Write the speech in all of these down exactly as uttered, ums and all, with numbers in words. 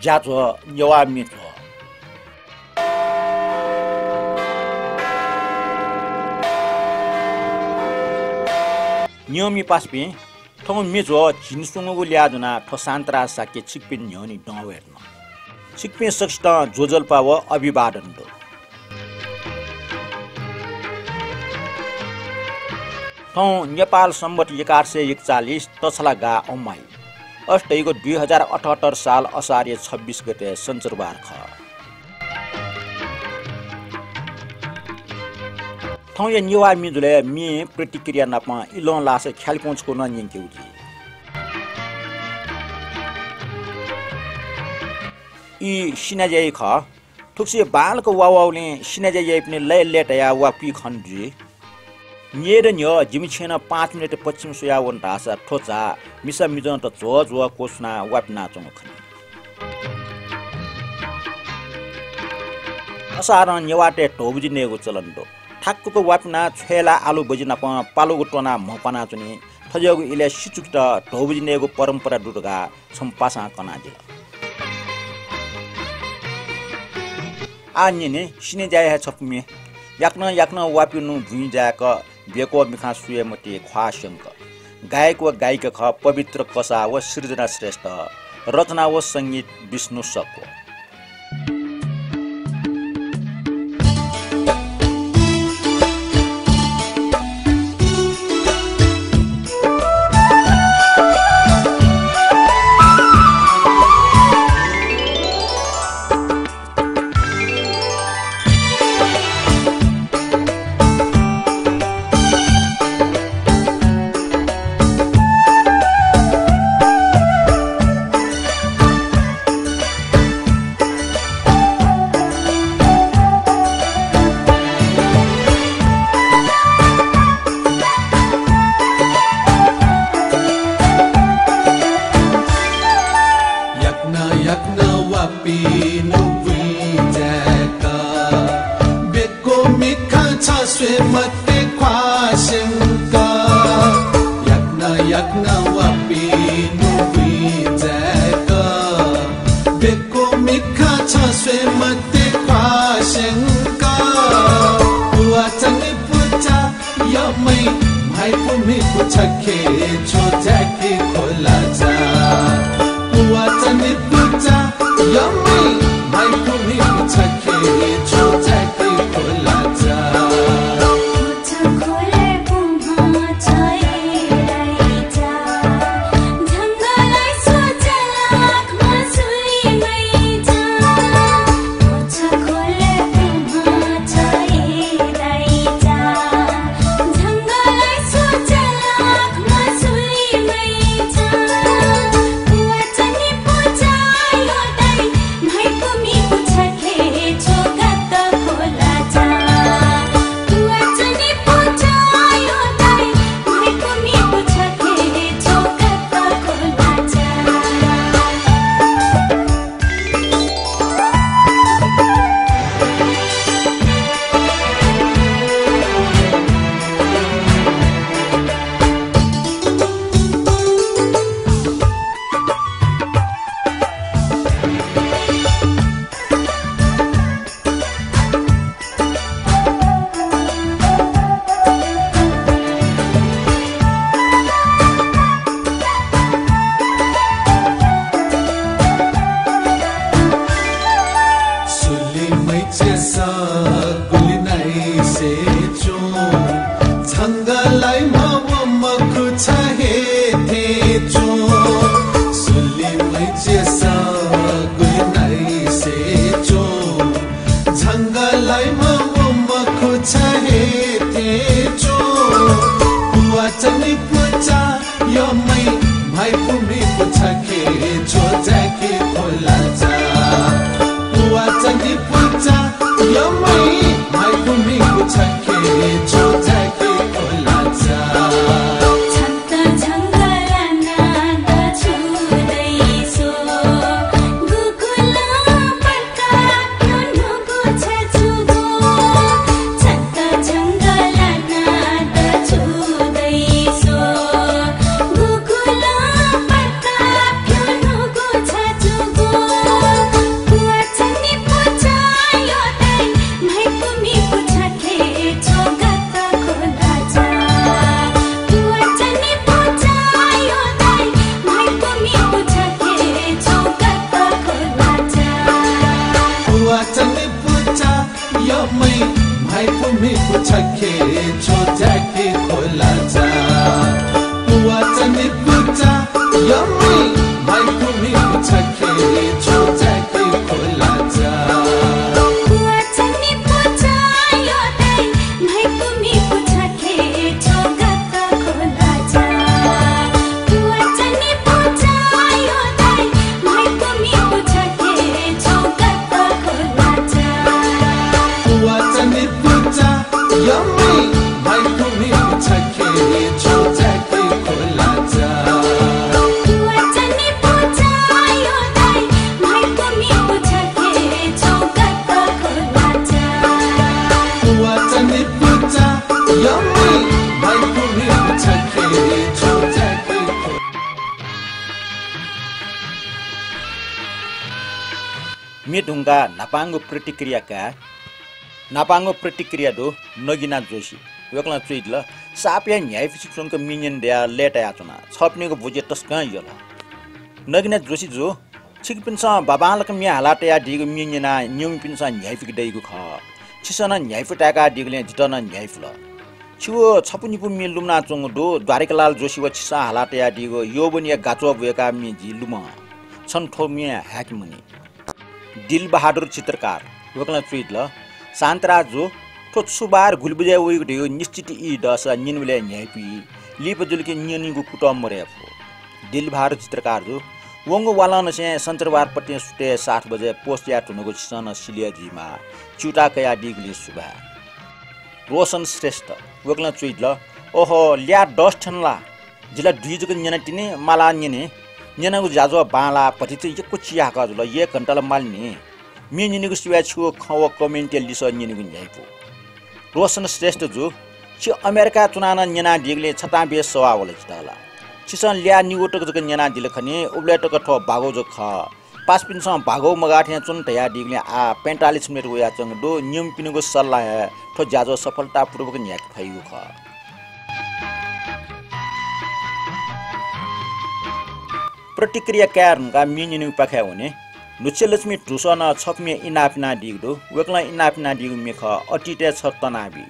ज्याझ्वः नेवाः म्ये झ्वः। नियमित पासापिं, थौं म्ये झ्वः झिंस्वंगूगु ल्याः ज्वनाः थ्व शान्तराज शाक्य छिकपिनि न्ह्यःने दं वये धुन। छिकपिं सकसितं ज्वजलपा व अभिवादन दु। थौं नेपाल संवत् एघार सय एकचालिस तछला गाः अम्वाइ। अथे धइगु दुई हजार अठहत्तर साल असारया छब्बिस गते सञ्चरबार खः। थौंया नेवाः म्ये झ्वलय् म्ये प्रतिक्रिया नाप इलं लासा ख्यालिपं छकू नं न्यंकेगु जुइ। ई सिनाज्याय् खः। थुगुसी बांलाक वा वाउलिं सिनाज्या याइपिनि लय् लय् तयाः वा कुइ खने जुइ। न्यय्‌दँ न्ह्यः जिमि छेँनं पाँच मिनेट पछिं स्वयावन धाःसा थ्व झा मिसा मिजंत झ्वः झ्वः क्वछुनाः वा पिनाच्वंगु खनी। असारं नेवाःतय् धौबजि नयेगु चलन दु। थाकुक वा पिनाः छ्वय्‌ला आलु बजि नाप पालुगु त्वनाः म्ह क्वानाच्वनी। थज्याःगु इलय् सिचुकित धौबजि नयेगु परम्परा दु धकाः छम्ह पासां कनादिल। आः न्यने सिनाज्याय् हे छपु म्ये। याकनं याकनं वा पिनु बुँइ जाय्‌क बेक्व मिखां स्वये मते ख्वाः स्यंक। गायक व गायिका खः पवित्र कसाः व सृजना श्रेष्ठ। रचना व संगीत विष्णु सक्व। याकनं याकनं वा पिनु बुँइ जाय्‌क, बेक्व मिखां छ्वये मते ख्वाः स्यंक। याकनं याकनं वा पिनु बुँइ जाय्‌क, बेक्व मिखां छ्वये मते ख्वाः स्यंक। पुवाचनी पुचा यःमय्, म्हाइपुमिगु छखे छ्वजाय्‌के ख्वला जा। पुवाचनी पुचा यःमय्, म्हाइपुमिगु छखे छ्वजाय्‌के ख्वला जा। सुलिमय् च्यसः गुलि नाइसे च्वं, झंगःलाइम्ह व मखु छ हे थें च्वं। सुलिमय् च्यसः गुलि नाइसे च्वं, झंगःलाइम्ह व मखु छ हे थें च्वं। पुवाचनी पुचा यःमय्, म्हाइपुमिगु छखे छ्वजाय्‌के ख्वला जा। पुवाचनी पुचा यःमय्, म्हाइपुमिगु छखे छ्वजाय्‌के ख्वला जा। म्ये धुंकाः न्हापांगु प्रतिक्रिया काये। न्हापांगु प्रतिक्रिया दु नगिना जोशी। वय्कलं च्वयादिल, साप हे न्ह्याइपुसे च्वंक म्ये न्यने दयाः लय्तायाच्वना। छःपिनिगु बुझे तसकं यल। नगिना जोशी जु, छिकपिन्सं बांबांलाक म्ये हाला तयादीगु म्ये न्यनाः निम्हपिन्सं न्ह्याइपुके दइगु खः। छिसं नं न्ह्याइपु ताय्कादीगुलिं जितः नं न्ह्याइपुल। छिगु छपु निपु म्ये लुमनाच्वंगु दु, द्वारिकालाल जोशी व छिसं हाला तयादीगु यौवनया गाच्वः बुय्काः म्ये जि लुमं। छन्त थ्व म्ये हाय्के मनि। दिलबहादुर चित्रकार, वय्कलं च्वयादिल, शान्तराज जु, थ्व छु बार गुलि बजे वइगु धइगु निश्चित ई दःसा न्यनेबलय् न्ह्याइपुइ। लिपा जुल कि न्यनीगु कुतः मदये फु। दिलबहादुर चित्रकार जु, वंगु वालंनिसें सञ्चरबार पतिं सुथय् सात बजे post याये धुंकूगु छिसं नं सिले जुइमाः। च्यूताः कयादीगुलिं सुभाय्। रोशन श्रेष्ठ, वय्कलं च्वयादिल, ओहो, ल्याः दस थ्यन ला? जि ला दुई जक न्यनातिनि, मालाः न्यने। न्यनागु ज्याझ्वः बांलाः, भतिचा यक्व चिहाकः जुल, एक घण्टा ला माल नि। म्ये न्यनेगु सिवाय् छिगु खँ व comment-या लिसः न्यनेगु न्ह्याइपु। रोशन श्रेष्ठ जु, छि अमेरिकाय् च्वनाः नं न्यनादीगुलिं छतां बे सवाः वल जितः ला। छिसं ल्याः निगू तक जक न्यनादिल खनी, उबलय् तक थ्व बाघौ जक खः। पासापिन्सं बाघौ मगाः थें च्वन धयादीगुलिं आः पैंतालिस मिनेट वयाच्वंगु दु। निम्हपिनिगु सल्लाहं हे थ्व ज्याझ्वः सफलतापूर्वक न्ह्याके फइगु खः। प्रतिक्रिया काये धुंकाः म्ये न्यनेगु पाखे वने। न्हुच्छेलक्ष्मी धुस्वं नं छपु म्ये इनाप यानादीगु दु। वय्कलं इनाप यानादीगु म्ये खः, अतीतय् छ तनाबी।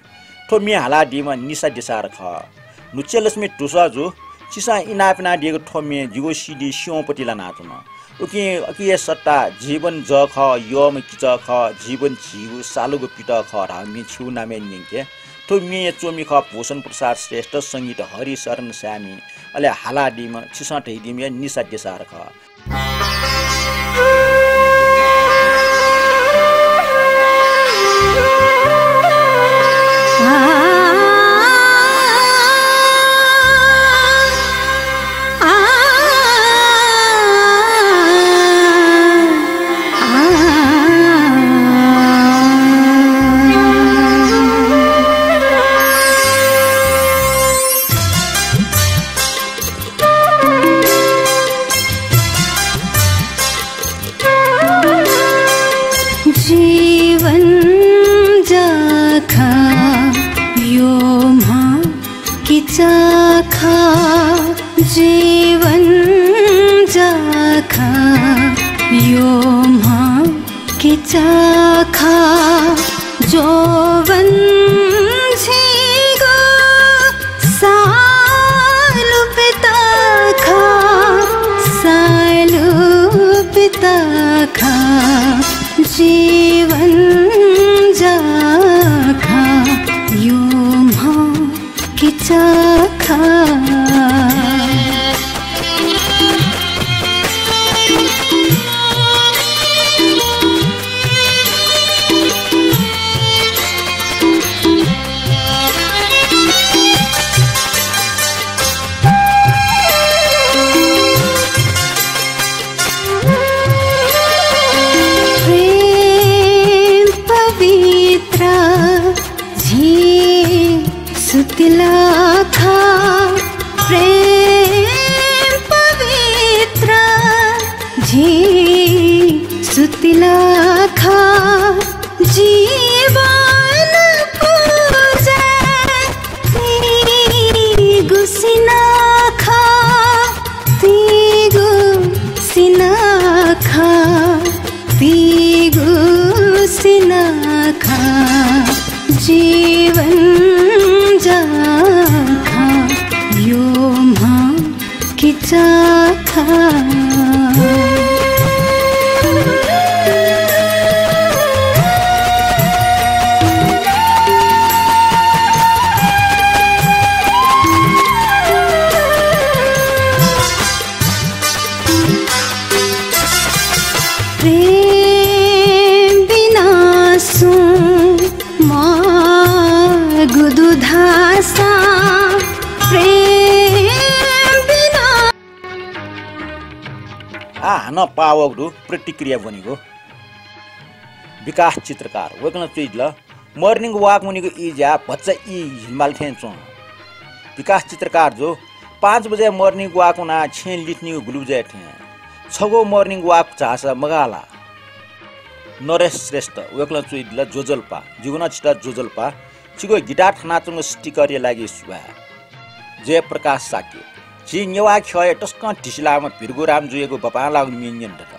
थ्व म्ये हालादीम्ह निशा देसार खः। न्हुच्छेलक्ष्मी धुस्व जु, छिसं इनाप यानादीगु थ्व म्ये जिगु CD स्यंपति लानाच्वन। उकिं अकिया सट्टा जीवन जः खः, यःम्ह किचः खः, जीवन झीगु सालुगु पितः खः धाःगु म्ये छिगु नामय् न्यंके। थ्व म्येया च्वमि खः भूषण प्रसाद श्रेष्ठ, संगीत हरिशरण साय्मि, अले हालादीम्ह छिसं धयादीम्ह हे निशा देसार खः। जीवन जाखा यो म्ह किचाखा, जीवन जाखा यो म्ह किचाखा, जोवन झीगु सालु पिताखा, सालु पिताखा, जीवन जाखा यो म्ह किचाखा। प्रेम पवित्र झी सुतिलाखा, प्रेम पवित्र झी सुतिलाखा, जीवन पूजा तिगु सिनाखा, तिगु सिनाखा, तिगु सिनाखा, जीवन जखा, यो म्ह किचा खः। प्रेम बिना सुं मगु दु धाःसा, प्रेम बिना। आः हानं पाः वःगु दु प्रतिक्रिया ब्वनेगु। विकास चित्रकार, वय्कलं च्वयादिल, Morning walk वनेगु ई ज्या भचा ई हिमाल थें च्वं। विकास चित्रकार जु, पाँच बजे morning walk वनाः छेँ लिथ्निगु गुलि बजे थें। छगू morning walk झाःसा मगाः ला? नरेश श्रेष्ठ, वय्कलं च्वयादिल, ज्वजलपा, जिगु नं छितः ज्वजलपा, छिगु गिटार थानाच्वंगु sticker-या लागि सुभाय्। जयप्रकाश शाक्य, झी नेवाः ख्यःया तसकं धिसिलाःम्ह भिरगुराम जुयागु बपांलाःगु म्ये न्यने दत।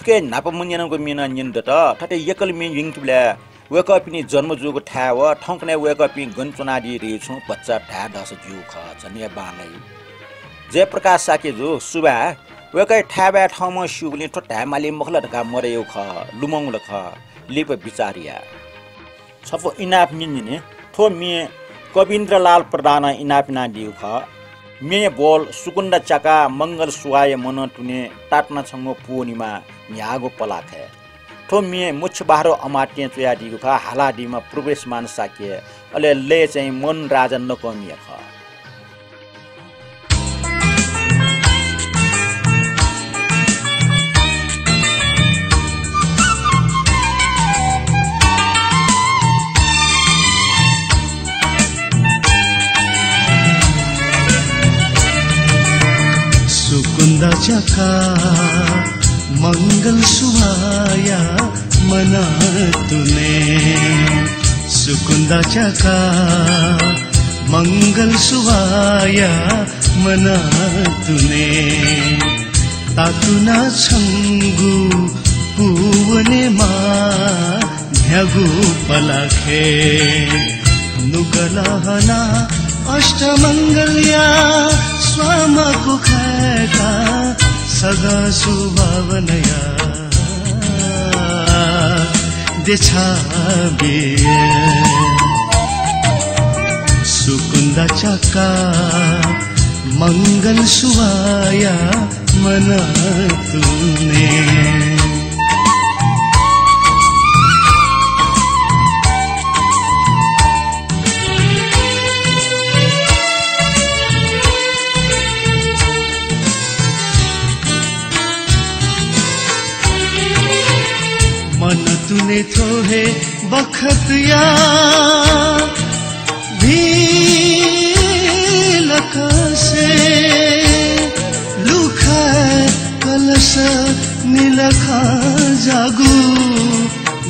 थुकी न्हापा मन्यनागु म्ये नं न्यने दत। थथे एकल म्ये यंकेबलय् वय्कःपिनि जन्म जूगु थाय् व थौंकन्हय् वय्कःपिं गन च्वनादी धइगु छुं भचा धाये दःसा ज्यू खः, झन हे बांलाइ। जयप्रकाश शाक्य जु, सुभाय्। वय्कःया थाय्‌बाय् थःम्हं स्यूगुलिं थ्व धाये माली मखु ला धकाः मदयागु खः, लुमंगु ला खः, लिपा बिचाः या। छपु इनाप न्यने, थ्व म्ये कवीन्द्रलाल प्रधानं इनाप यानादीगु खः। म्ये बोल सुकुन्दा च्याका मंगल सुवाःया मनंतुने तातुना छंगु पूर्णिमा न्ह्याःगु पलाखय्। थ्व म्ये मुच्छबहादुर अमात्यं च्वयादीगु खः, हालादीम्ह प्रवेशमान शाक्य, अले लय् चाहिँ मोहन राजा नकःमिया खः। सुकुन्दा च्याका मंगल सुवाःया मनंतुने, सुकुन्दा च्याका मंगल सुवाःया मनंतुने, तातुना छंगु पूवनेमा न्ह्यागु पलाखय्। नुगलहना अष्टमंगलया स्वांमाकु खय्‌का सगं सुभावनया देछाबी। सुकुन्दा च्याका मंगल सुवाःया मनंतुने। मनंतुने थ्व हे बखतया भिलकसे लुखाय् कलश निलखा जागु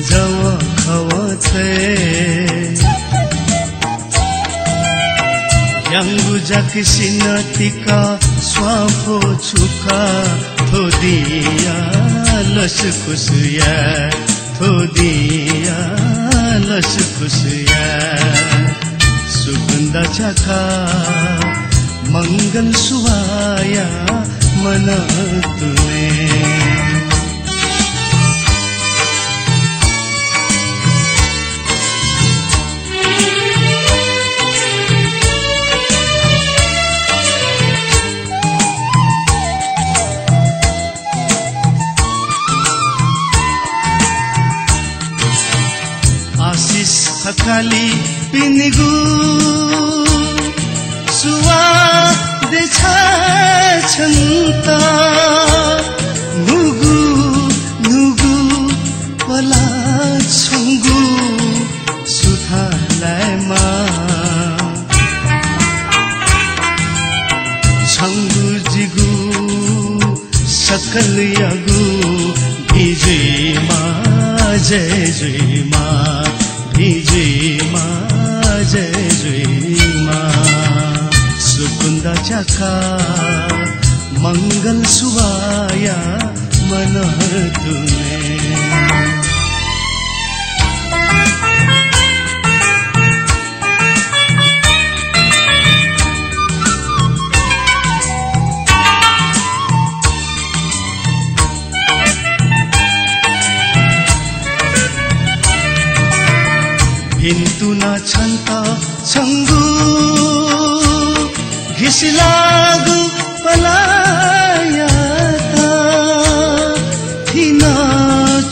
जवंखवंथय्। याङ्गु जाकसिनं तिका स्वांफो छुका थ्व दिंया लसकुसया, थ्व दिंया लसकुसया। सुकुन्दा च्याका मंगल सुवाःया मनंतुने। आशिष थकालिपिनिगु सुवाः देछाये छन्त। न्हूगु न्हूगु पलाः छंगु सुथाय् लायेमा। छंगु जिगु सकलयागु भिं जुइमा, जय जुइमा, भिं जुइमा, जय जुइमा। सुकुन्दा च्याका मंगल सुवाःया मनंतुने। छन्त छंगु घिसिलागु पलायात थिन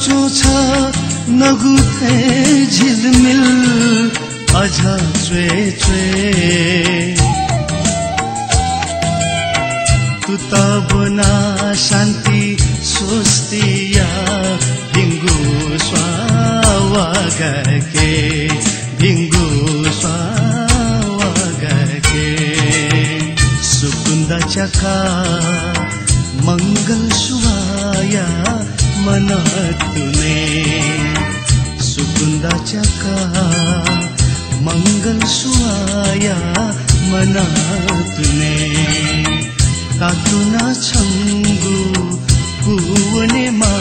च्वंछ नगु थें झिलमिल अझ च्वय् च्वय्। तुत ब्वना शान्ति स्वस्तिया भिंगु स्वावा गय्के, भिंगु स्वावा गय्के। सुकुन्दा च्याका मंगल सुवाया मनतुने। सुकुन्दा च्याका मंगल सुवाया मनतुने। तातुना छंगु कुवनेमा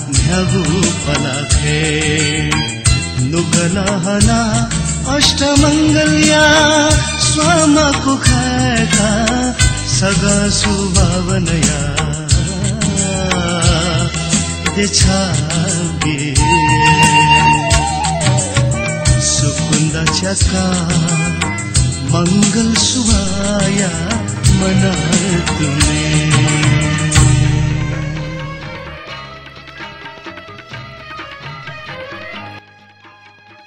न्ह्यागु पलाखे। नुगलहना अष्टमंगलया स्वामाकु खय्का सगं सुभावनया देछाबी। सुकुन्दा च्याका मंगल सुवाया मनतुने।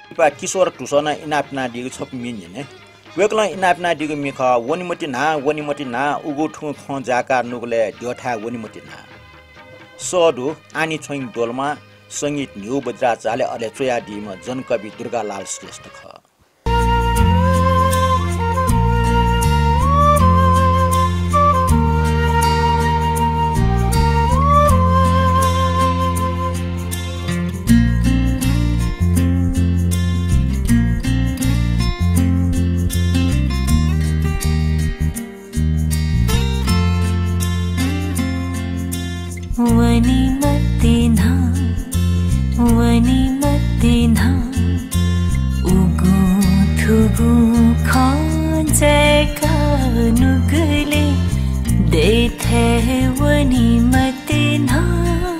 लिपा किशोर धुसलं इनाप यानादीगु छपु म्ये न्यने। वय्कलं इनाप यानादीगु म्ये खः, वनेमति न्हां, वनेमति न्हां, उगु थुगु खँ जाय्काः नुगलय् द्यःथाय् वनेमति न्हां। सः दु आनी छ्वइगु द्वलमा संगीत न्ह्यू बज्राचार्य अले च्वयादीम्ह जनकवि दुर्गालाल श्रेष्ठ खः। वनेमति न्हां, वनेमति न्हां, उगु थुगु खँ जाय्काः नुगलय् दय्थाय् वनेमति न्हां।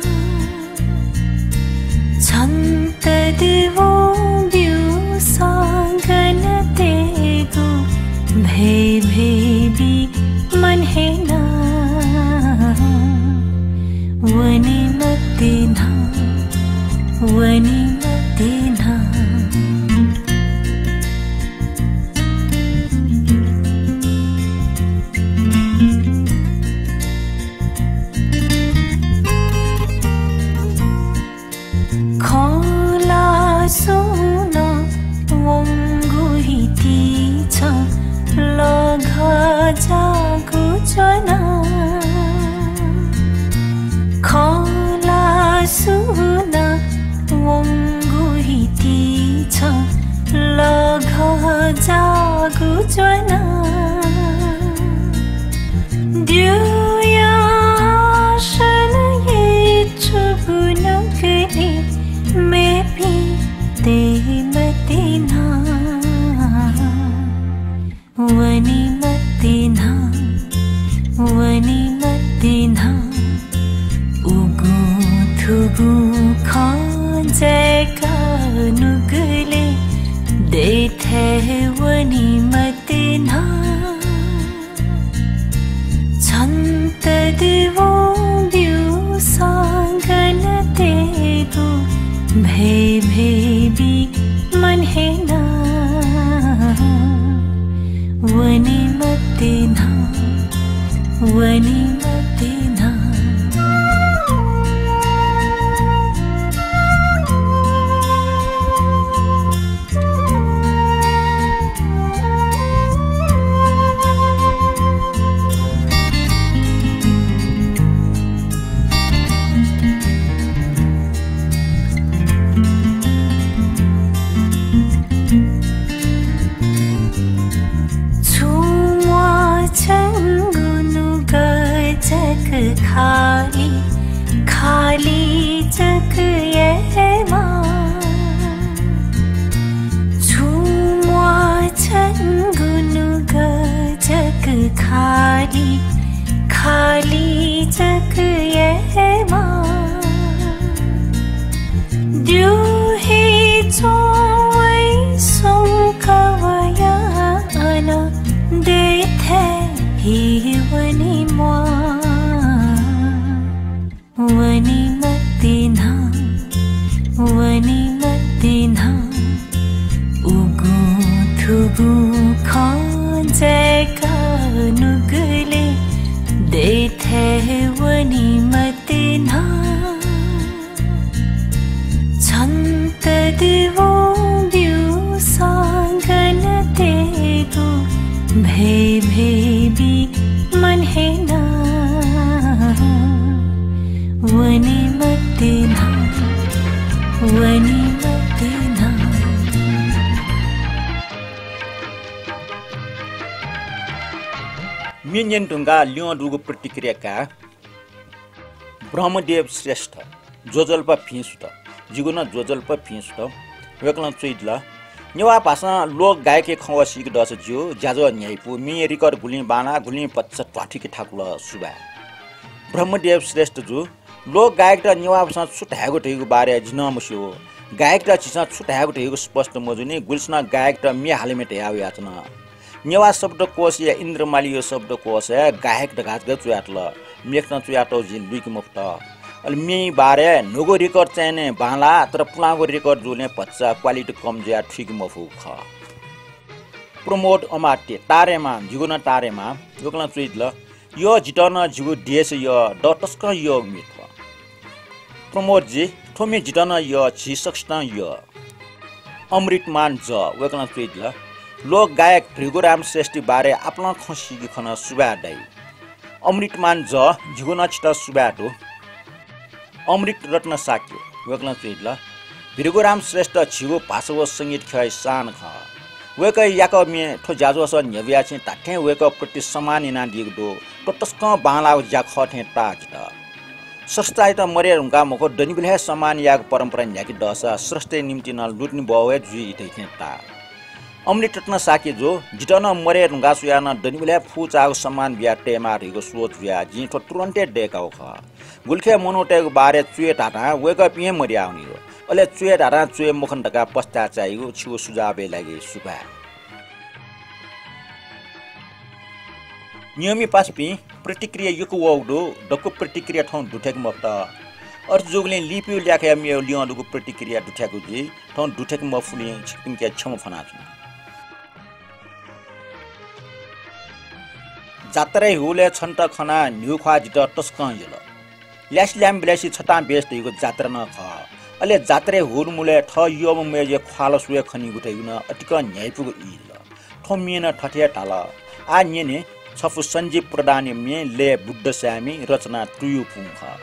छन्त दिवं ब्यूसां गन तयेगु भय् भय् बी मन हे ना। वनेमति न्हां, वनेमति न्हां। खँ ला सुं नं वंगु हिति छं लघ्व जाःगु च्वना। खँ ला सुं नं वंगु हिति छं लघ्व जाःगु च्वना। द्यःया आसनय् छुगु नुगलय् मेपिं दयेमति न्हां। वनेमति न्हां, वनेमति न्हां, उगु थुगु खँ जाय्काः नुगलय् दय्थाय् वनेमति न्हां। छन्त दिवं ब्यूसां गन तयेगु भय् भय् बी मन हे ना। वनेमति न्हां, वनेमति न्हां। छुं म्वाःछंगु नुगः जक खालि, खालि जक यायेमाः। छुं म्वाःछंगु नुगः जक खालि, खालि जक यायेमाः। द्यः हे च्वं वइ ए वने म्वाः, वने मते नं, वने मते नं। उगु थुगु खँ जाय्‌का नुगलय् दय्‌थाय् वने मते नं। छन्त दिवं ब्यूसां गनतय्‌गु भय् भय्‌बी मन हे नं। वने मते नं, वने मते नं। म्ये न्यने धुंकाः ल्यं दुगु प्रतिक्रिया का। ब्रह्मदेव श्रेष्ठ, ज्वजलपा भिं सुत। जिगु नं ज्वजलपा भिं सुत। वय्‌कलं च्वयादिल, नेवाः भाषां लोक गायकया खँ व सीके दःसा ज्यू, ज्याझ्वः न्ह्याइपु, म्येया record गुलिं बांलाः, गुलिं भचा ध्वाथुइके थाकुल, सुभाय्। ब्रह्मदेव श्रेष्ठ जु, लोक गायकत नेवाः भाषां छु धायेगु धइगु बारे जि नं मस्यू। गायकत झीसं छु धायेगु धइगु स्पष्ट मजूनि, गुलिसिनं गायकत म्ये हालेम्ह धयाः वयाच्वन। नेवाः शब्दकोशया इन्द्रमालीया शब्दकोशय् गायक धकाः जक च्वयातल। मेखतं च्वयातःगु जिं लुइके मफुत। अले म्येया बारे न्हूगु record चाहिँ नं बांलाः, तर पुलांगु record जूलिं भचा quality कम जुयाः थुइके मफुगु खः। प्रमोद अमात्य, तारेमां, जिगु नं तारेमां, वय्‌कलं च्वयादिल, यः, जितः नं जिगु देशया यः, द तसकं यःगु म्ये थ्व। प्रमोदजी, थ्व म्ये जितः नं यः, झी सकसितं यः। अमृतमान ज, वय्‌कलं च्वयादिल, लोक गायक भृगुराम श्रेष्ठया बारे आपालं खँ सीके खन, सुभाय् दाइ। अमृतमान ज, जिगु नं छितः सुभाय् दु। अमृत रत्न शाक्य, वय्‌कलं च्वयादिल, भृगुराम श्रेष्ठ झीगु भाषा व संगीत ख्यःया शान खः। वय्‌कःया याकः म्ये थ्व ज्याझ्वलय् न्ह्यब्वयाः छिं धात्थें वय्‌कःप्रति सम्मान यानादीगु दु। थ्व तसकं बांलाःगु ज्या खः थें ताः जितः। स्रष्टायात मरय् धुंकाः मखु, दनिबलय् हे सम्मान यायेगु परम्परा न्ह्याके दःसा स्रष्टाया निंतिं नं लुधंनिबौ हे जुइ धइथें ताः। अमृत रत्न शाक्य जु, जितः नं मरय् धुंकाः स्वयाः नं दनिबलय् फुचाःगु सम्मान बिया तयेमाः धइगु सोच जुयाः जिं थ्व तुरुन्त हे दय्‌कागु खः। गुलिखे मनूतय्‌गु बारे च्वये धाधां वय्‌कःपिं हे मदयावनीगु, अले च्वये धाधां च्वये मखन धकाः पस्ताय् चाइगु छिगु सुझावया लागि सुभाय्। नियमित पासापिं, प्रतिक्रिया यक्व वःगु दु, दक्व प्रतिक्रिया थौं दुथ्याके मफुत। अथे जूगुलिं लिपिया ल्याखाया म्येया ल्यं दुगु प्रतिक्रिया दुथ्याकेगु जुइ, थौं दुथ्याके मफुलिं छिकपिन्के क्षमा फ्वनाच्वना। जात्राया हुलय् छन्त खनाः न्हिउ ख्वाः जितः तसकं यल। ल्यासेल्याम्ह बेलाय्‌सि छतां बेस धइगु जात्रा नं खः। अले जात्राया हुल मुलय् थः यःम्ह मय्‌जुया ख्वाःला स्वये खनीगु धइगु नं अतिकं न्ह्याइपुगु ई जुल। थ्व म्यें नं थथे हे धाल। आः न्यने, छपु सञ्जीव प्रधानया म्ये लय् बुद्ध सायमि, रचना तुयु पुं खः।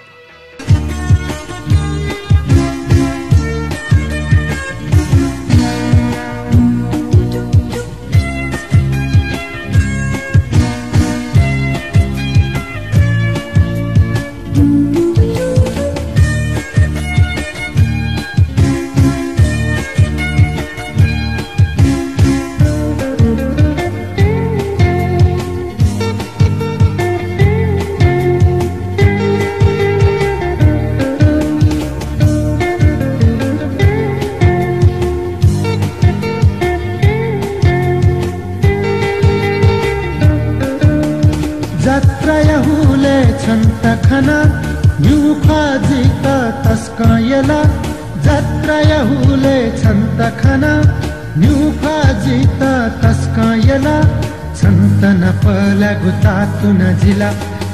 जात्राया हुलय् छन्त खना, न्हिउ ख्वाः जितः तसकं यल। जात्राया हुलय् छन्त खना, न्हिउ ख्वाः जितः तसकं यल। छन्त नाप लाःगु तातुना जिला,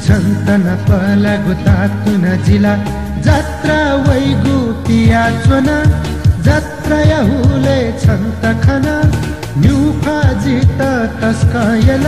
छन्त नाप लाःगु तातुना जिला। जात्रा वइगु पियाच्वना, जात्राया हुलय् छन्त खना, न्हिउ ख्वाः जितः तसकं यल।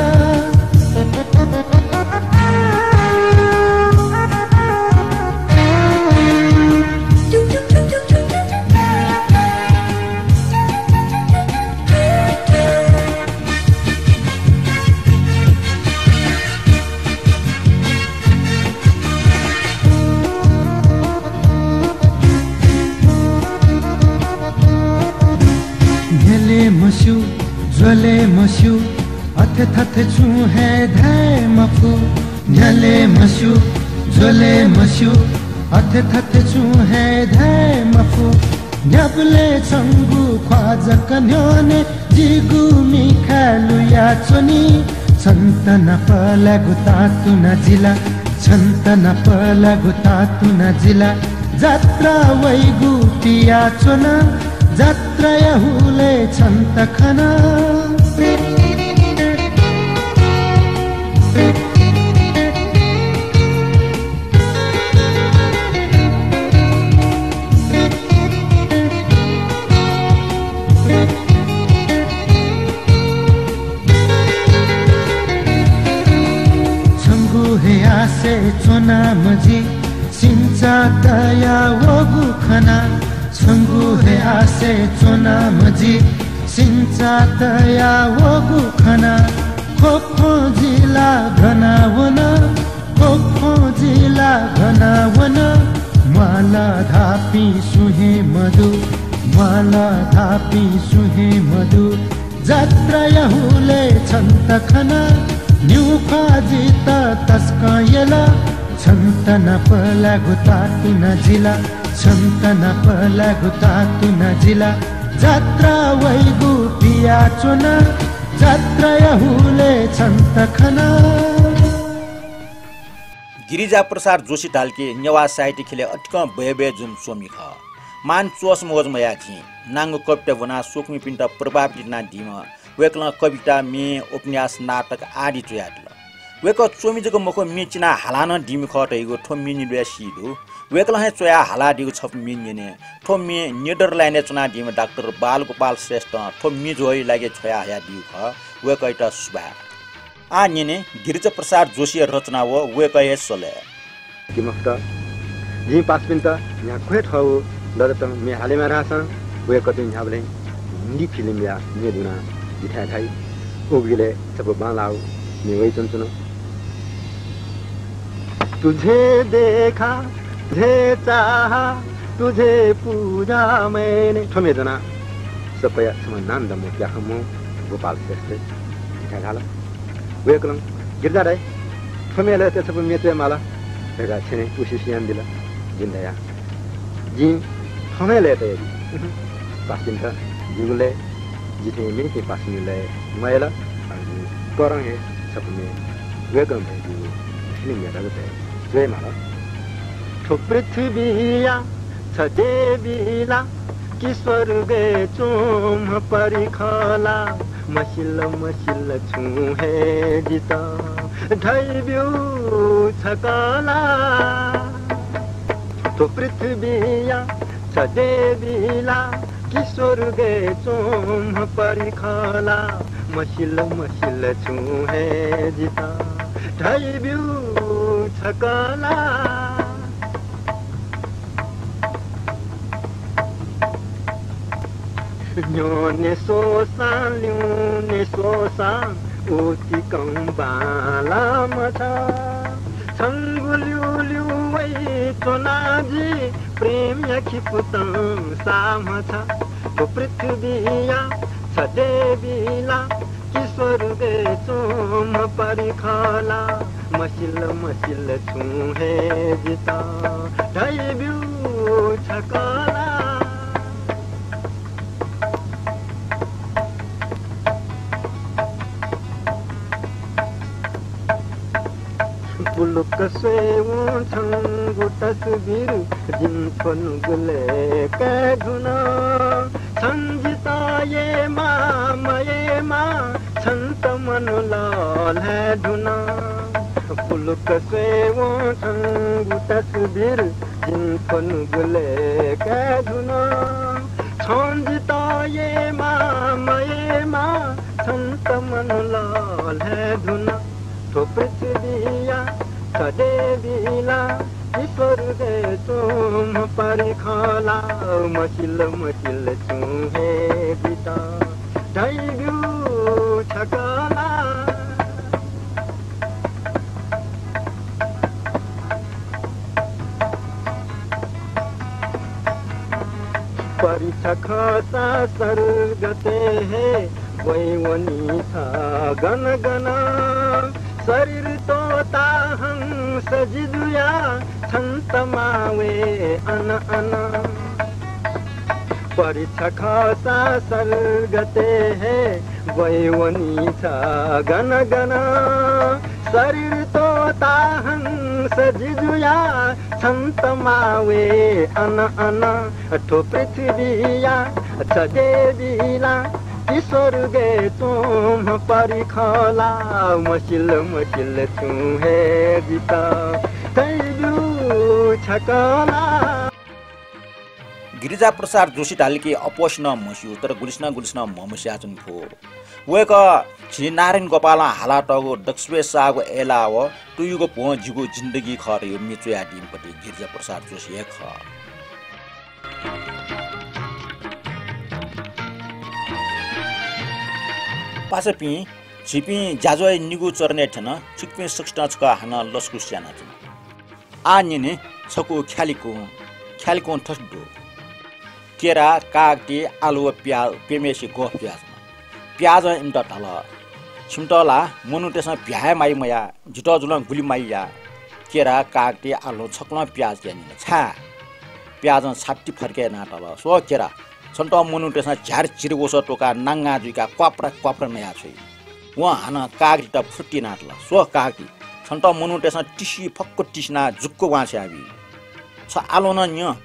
न्ह्यले मस्यू, ज्वले मस्यू, अथे थथे छुं हे धाये मफु। न्ह्यले मस्यू, ज्वले मस्यू, अथे थथे छुं हे धाये मफु। न्ह्याबलें छंगु ख्वाः जक न्ह्यःने जिगु मिखाय् लुयाच्वनी। छन्त नाप लायेगु तातुना जिला, छन्त नाप लायेगु तातुना जिला। जात्रा वइगु पियाच्वना, जात्राया हुलय् छन्त खना। छंगु हे आशय् च्वनाम्ह जि, सिंचा तया वःगु खना। छंगु हे आशय् च्वनाम्ह जि, सिंचा तया वःगु खना। ख्वख्वं जिला गना वन, ख्वख्वं जिला गना वन। म्वाःल धाःपिं सुं हे मदु, म्वाःल धाःपिं सुं हे मदु। जात्राया हुलय् छन्त खना, निगू ख्वाः जितः तसकं यल। छन्त नाप लायेगु तातुना जिला, छन्त नाप लायेगु तातुना जिला। जात्रा वइगु पियाच्वना, जात्राया हुलय् छन्त खना। गिरिजा प्रसाद जोशी धालकि नेवाः साहित्य ख्यलय् अतिकं बय्बय् जूम्ह च्वमि खः। मान च्वःस मवःस मयाः झी नांगु कविता ब्वनाः स्वकुमिपिन्त प्रभावित यानादीम्ह वय्कलं कविता, म्ये, उपन्यास, नाटक आदि च्वयादिल। वय्कः च्वमि जक मखु, म्ये चिनाः हालाः नं दीम्ह खः धइगु थ्व म्ये न्यनेबलय् सी दु। वय्कलं हे च्वयाः हालादीगु छपु म्ये न्यने। थ्व म्ये नेदरल्यान्डय् च्वनादीम्ह डाक्टर बालगोपाल श्रेष्ठं थ्व म्ये ज्वःया लागि छ्वयाहयादीगु खः। वय्कःयात सुभाय्। आः न्यने गिरिजा प्रसाद जोशीया रचना व वय्कःया सलय्। कि मखुत, जिं पासापिन्त न्ह्याक्व हे थःगु लजतं म्ये हालेमाः धाःसां वय्कःपिं न्ह्याबलें हिन्दी फिल्मया म्ये दुनाः जिथाय् झाइ। उगु इलय् छपु बांलाःगु म्ये वइच्वनाच्वन। तुझे देखा, तुझे चाहा, तुझे पूजा मैंने। थ्व म्ये ज्वनाः सकसियां छम्ह नांदंम्ह प्याखंम्ह गोपाल श्रेष्ठ जिथाय् झाल। वय्कलं, "गिरिजा दाइ, थ्व म्येलय् छपु म्ये च्वयेमाल" धकाः छेनय् उसिस यानादिल। जिं धया, "जिं थौं हे लय् तयादी।" पासापिन्त जिगु लय्, जि थें मेपिं पासापिनिगु लय् मयल। अले जिं करं हे छपु म्ये वय्कलं धयादीगु फिल्मया लजतय् च्वयेमाल। थ्व पृथ्वीया छ देवी ला कि स्वर्गय् च्वंम्ह परी खः ला, मसिल मसिल छुं हे जितः धयाब्यु छकः ला। थ्व पृथ्वीया छ देवी ला कि स्वर्गय् च्वंम्ह परी खः ला, मसिल मसिल छुं हे जितः धयाब्यु छकः ला। न्ह्यःने स्वःसां ल्यूने स्वःसां उतिकं बांलाःम्ह छ। छंगु ल्यूल्यू वइच्वना जि प्रेमया खिपुतं साःम्ह छ। थ्व पृथ्वीया छ देवी ला कि स्वर्गय् च्वंम्ह परी खः ला, मसिल मसिल छुं हे जितः धयाब्यु छकः ला। पुलुक्क स्वयेवं छंगु तस्बिर जिं थ्व नुगलय् काये धुन। छं जितः ययेमाः मययेमाः छन्त मन लःल्हाये धुन। पुलुक्क स्वयेवं छंगु तस्बिर जिं थ्व नुगलय् काये धुन। छं जितः ययेमाः मययेमाः छन्त मन लःल्हाये धुन। थ्व पृथ्वीया छ देवी ला कि स्वर्गय् च्वंम्ह परी खः ला, मसिल मसिल छुं हे जितः धयाब्यु छकः ला। परी छ खःसा स्वर्गतय् हे वइवनी छ गन गन। शरीर त्वःता हंस जि जुया छन्त माः वये अन अन। परीक्षा खःसा सर्गते हे वइवनी छ गन गन। शरीर त्वःता हंस जि जुया छन्त माः वये अन अन। थ्व पृथ्वीया छ देवीला ति स्वर्गय् च्वंम्ह परी खः ला। मसिल मसिल छुं हे जितः तयाब्यु छकः ला। गिरिजा प्रसाद जोशी धाल कि अप्वःसिनं म्हस्यू, तर गुलिसिनं गुलिसिनं म्हमस्याच्वनी फु। वय्कः झी नारायण गोपालं हालातःगु दक्वसिबय् साःगु अय्लाः व तुयुगु भ्वं जिगु जिन्दगी खः धयागु म्ये च्वयादीम्ह पति गिरिजा प्रसाद जोशी हे खः। पासापिं, झीपिं ज्याझ्वःया निगू चरणय् थ्यन, छिकपिं सकसितं छकः हानं लसकुस यानाच्वना। आः न्यने छकू ख्यालिकुं, ख्यालिकुं थथे दु। केरा, कागति, आलु व प्याज, प्यम्हेसे ग्वः प्याज। प्याजं इमित धाल, "छिमित ला मनूतय्सं भ्याये माइ मया, जितः जुलं गुलि माइ या।" केरा, कागति, आलुं छकलं प्याज कयाः न्यन, "छाय्?" प्याजं छाति फर्के यानाः धाल, "स्व केरा, छन्त मनूतय्सं झ्यार चिर वसः त्वकाः नांगां जुइकाः क्वाप्रा क्वाप्रा नयाछ्वइ।" वं हानं कागतित फुत्ति यानाः धाल, "स्व कागति, छन्त मनूतय्सं तिसि फक्व तिसिनाः जुक्क वांछ्वयाबी। छ आलुं नं न्यँ,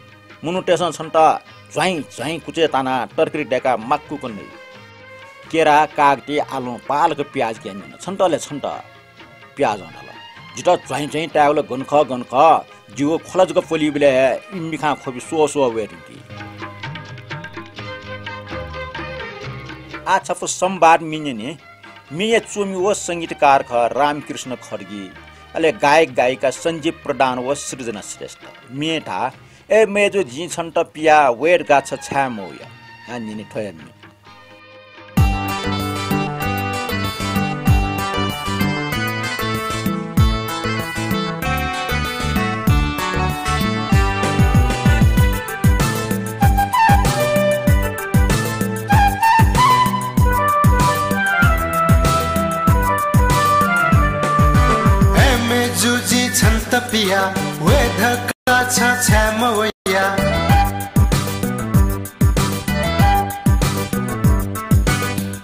मनूतय्सं छन्त ज्वाइँ ज्वाइँ कुचय् तानाः तरकारी दय्काः माक्वय्क नइ।" केरा, कागति, आलुं पालक प्याज कयाः न्यन, "छन्त ले छन्त?" प्याजं धाल, "जितः ज्वाइँ ज्वाइँ तायेबलय् गन खः, गन खः, जिगु ख्वला जक पलीबलय् हे इमि मिखां ख्वबि स्वः स्वः वये धुंकी।" आः छपु संवाद म्ये न्यने। म्येया च्वमि व संगीतकार खः रामकृष्ण खड्गी, अले गायक गायिका सञ्जीव प्रधान व सृजना श्रेष्ठ। म्यें धाः, "ए मय्जु, जिं छन्त पिया वय् धकाः छ छाय् मवया?" आः न्यने थ्व हे म्ये। ए मय्जु, जिं छन्त पिया वय् धकाः छ छाय् मवया?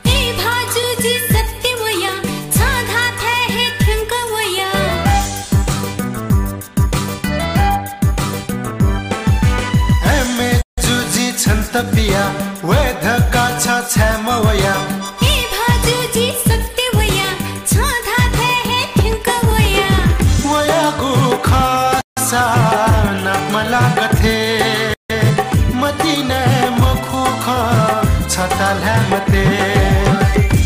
ए भाजु, जि सत्य वया, छ धाःथाय् हे थ्यंक वया। ए मय्जु, जिं छन्त पिया वय् धकाः छ छाय् मवया? ए भाजु, जि सत्य वया, छ धाःथाय् हे थ्यंक वया। वयागु खःसा नापमला गथे, मतिइ नये मखु खँ छता ल्हाये मते।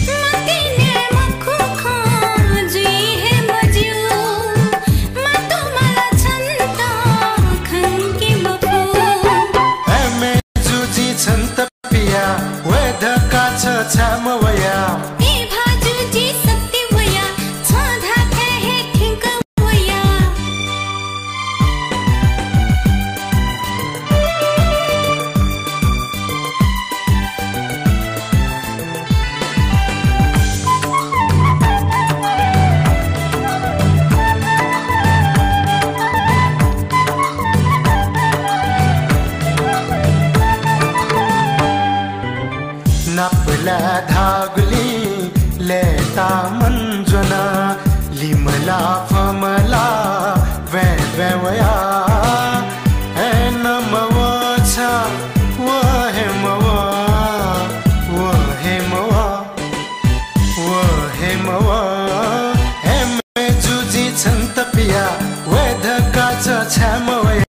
मतिइ नये मखु खँ जुइ हे मज्यू, मातुमला छन्त खंके मफु। ए मय्जु, जिं छन्त पिया वय् धकाः छ छाय् मवया? ए भाजु, जि सत्य वया, छ धाःथाय् हे थ्यंक वया। नापलाये धाःगुलिं लय्ताः मन ज्वना, लिमला फमला ब्वाँय् ब्वाँय् वया। हे नमव छ, व हे मव, व हे मव, व हे मव। हे मय्जु, जिं छन्त पिया वय् धकाः छ छाय् मवया?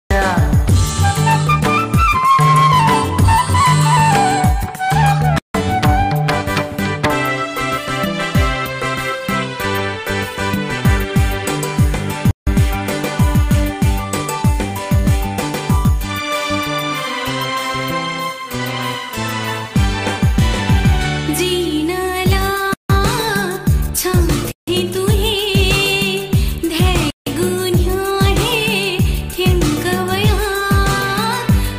जिं ला छं थें तुं हे धयागु न्ह्यः हे थ्यंक वया।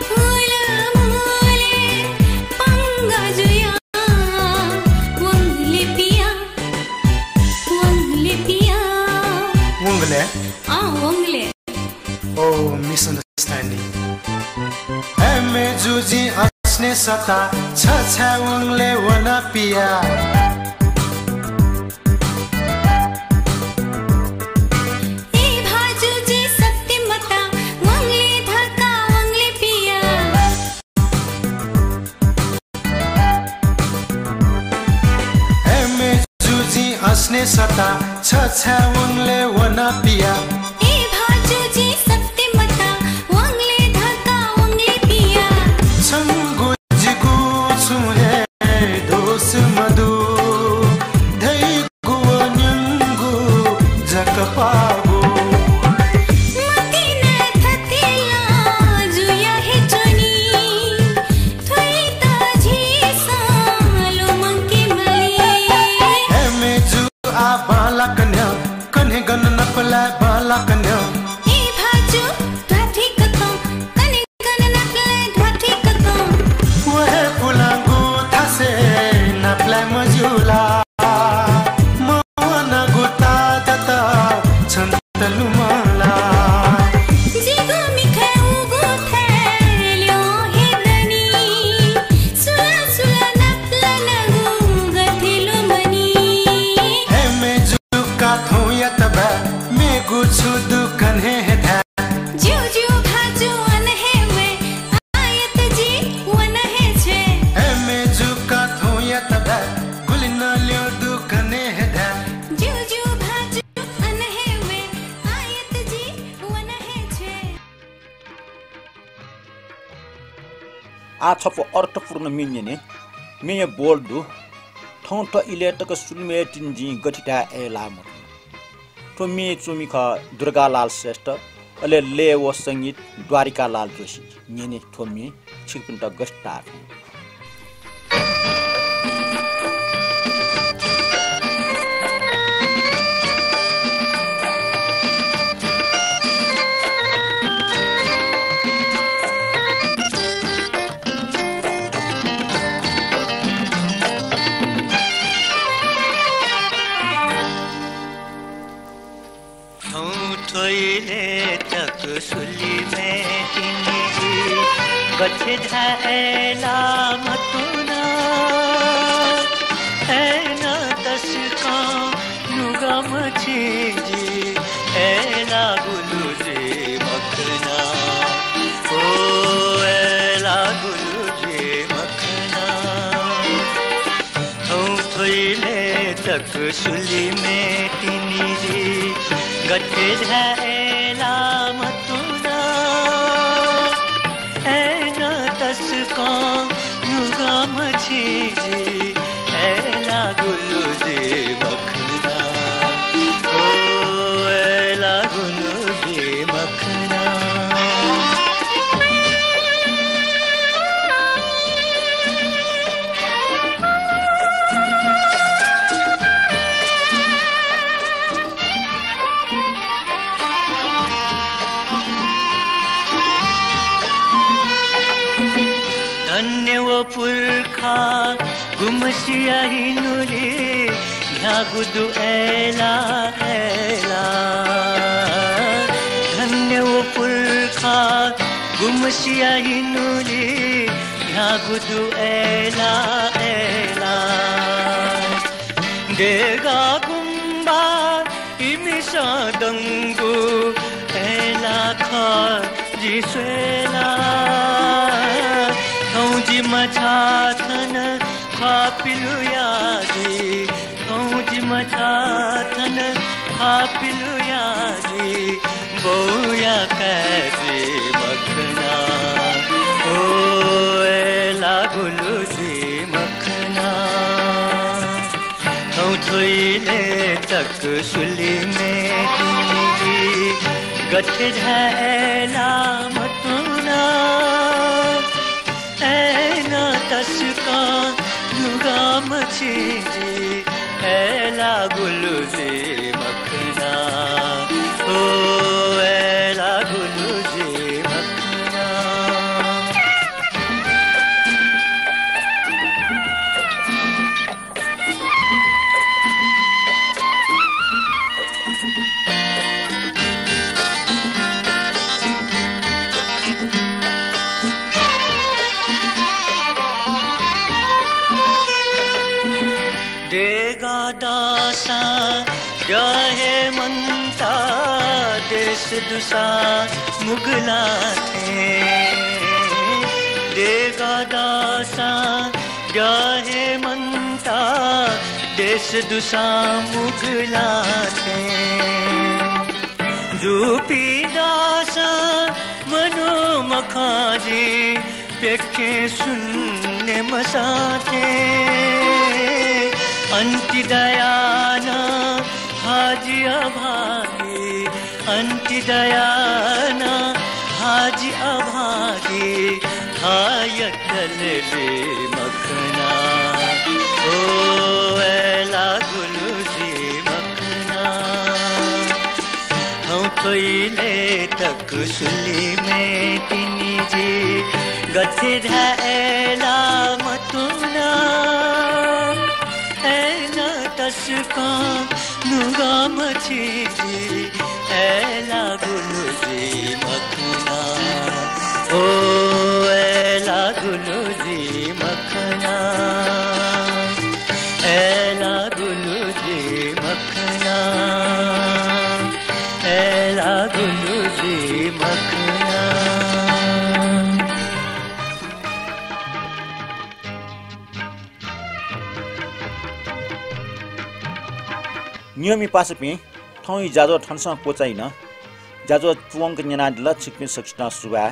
हुलमुलय् पंगः जुया वंगलय् पिया, वंगलय् पिया। वंगलय्? अँ, वंगलय्। Oh, misunderstanding. हे मय्जु, जिं सता छछाय् वंगले वन पिया। ए भाजु जि सत्य मता वंगले धका वंगले पिया। ए मेजु जि असने सता छछाय् वंगले वन पिया। ए भाजु जि सत्य मता वंगले धका वंगले पिया। छंगु जिगु छुं हे दोष मदु, धइगु व न्यंगु जक पाःगु। मतिना थथे ला जुया हे च्वनी, थ्वइत झीसं लुमंके माली। हे मेजु आ बांलाक न्यँ, कन्हे गन नपलाये बांलाक न्यँ। ए भाजु ध्वाथुइक तं, कन्हे गन नपलाये ध्वाथुइक तं। व हे पुलांगु थासय् नपलाये मज्यू ला? मवनागु ताःजात छन्त लुमं ला? जिगु मिखाय् उगु थाय् ल्यं हे दनि। सुला सुला नपलानागु गथे लुमनी? हे मेजु का थौंयात बाय् मेगु छु दु कन्हे हे धाये। ज्यू ज्यू भाजु अन हे वये, आयत जि वन हे छ्वये। हे मेजु का थौंयात बाय् गुलि नं ल्यं दु कन्हे हे धाये। ज्यू ज्यू भाजु अन हे वये, आयत जि वन हे छ्वये। आः छपु अर्थपूर्ण म्ये न्यने। म्येया बोल दु, थौं थ्व इलय् तक सुलिमय् तिनि जिं गथे धाये अय्लाः मथु। थ्व म्ये च्वमि खः दुर्गालाल श्रेष्ठ, अले लय् व संगीत द्वारिकालाल जोशी। न्यने थ्व म्ये, छिकपिन्त गथे ताःगु। थौं थ्व इलय् तक सुलिमय् तिनि जि गथे धाये अय्लाः मथुना। अय्नं तसकं नुगः मछिं जि अय्लाः गुलु जुइ मखना। ओ अय्लाः गुलु जुइ मखना। थौं थ्व इलय् तक सुलिमय् तिनि जि गथे धाये अय्लाः मथुना। अय्नं तसकं नुगः मछिं जि अय्लाः गुलु जुइ मखना। ओ अय्लाः गुलु जुइ मखना। धन्य व पुर्खा गुम्हसिया हिनुलि न्ह्यागु दु अय्लाः, अय्लाः। धन्य व पुर्खा गुम्हसिया हिनुलि न्ह्यागु दु अय्लाः, अय्लाः। देगः गुम्बा इमिसं दंगु अय्लाः खः जि स्वयेला। थौं जिमि छाथन ख्वाः पिलुया जि, थौं जिमि छाथन ख्वाः पिलुया जि, बौया काय् जुइ मखना। ओ अय्लाः गुलु जुइ मखना। थौं थ्व इलय् तक सुलिमय् तिनि जि गथे धाये अय्लाः मथुना। अय्नं तसकं नुगः मछिं जि अय्लाः गुलु जुइ मखना। ओ अय्लाः गुलु जुइ मखना। दासां द्यः हे मन्ता देश दुसां मुगुलाथें। देगः दासां द्यः हे मन्ता देश दुसां मुगुलाथें। जुपिं दासां मनू मखं जि प्यखें सुन्ने मसाथें। अन्ति दयानं हाजि अभागी, अन्ति दयानं हाजि अभागी, हाय्‌कल बी मखना। ओ अय्‌ला गुलु जुइ मखना। थौं थ्वइले तक सुलिमय् तिनि जि गथे धाये ला मत्वना। अय्‌नं तसकं नुगः मछि जि अय्‌ला गुलु जुइ मखना। ओ अय्‌ला गुलु जुइ मखना। अय्‌ला गुलु जुइ मखना। अय्‌ला गुलु जुइ मखना। नियमित पासापिं, थौंया ज्याझ्वः थनसं क्वचाइन। ज्याझ्वः पूवंक न्यनादिल, छिकपिं सकसितं सुभाय्।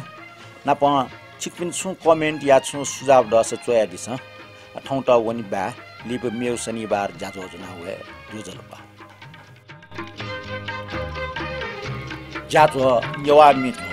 नापं छिकपिं छुं comment या छुं सुझाव दःसा च्वयादिसँ। आ, थौंत वने बाय्, लिपा मेगु शनिबार ज्याझ्वः ज्वना वये। ज्वजलपा। ज्याझ्वः नेवाः म्ये थ्व